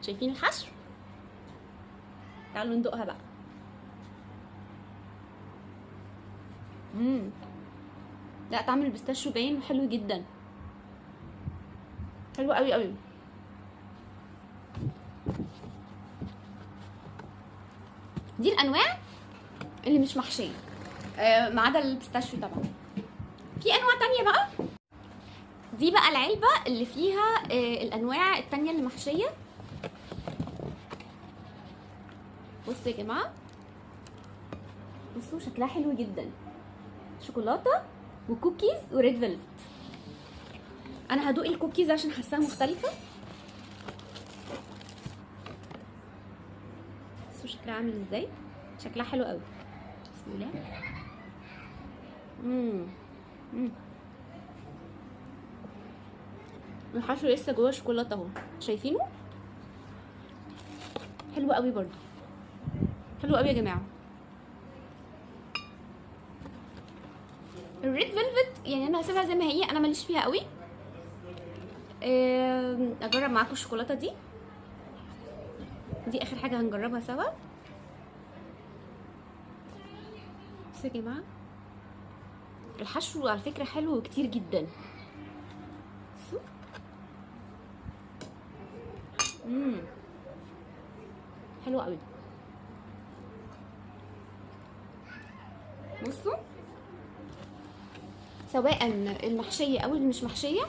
شايفين الحشو؟ تعالوا ندوقها بقى. لا طعم ال pistachio باين وحلو جدا، حلو قوي قوي. دي الانواع اللي مش محشيه، ما عدا ال pistachio طبعا. في انواع تانية بقى، دي بقى العلبة اللي فيها الانواع التانية اللي محشيه. بصوا يا جماعة، بصوا شكلها حلو جدا، شوكولاتة و cookies و red velvet. انا هدوق الكوكيز عشان حاساها مختلفة. بصوا شكلها عامل ازاي، شكلها حلو قوي. بسم الله. الحشو لسه جوه الشوكولاتة اهو، شايفينه؟ حلو قوي برضو، حلو قوي يا جماعة. ال red velvet يعني انا هسيبها زي ما هي، انا ماليش فيها قوي. اجرب معاكم الشوكولاتة دي، دي اخر حاجة هنجربها سوا. بصوا يا جماعة الحشو على فكرة حلو وكتير جدا. بصوا حلو قوي. بصوا سواء المحشيه او اللي مش محشيه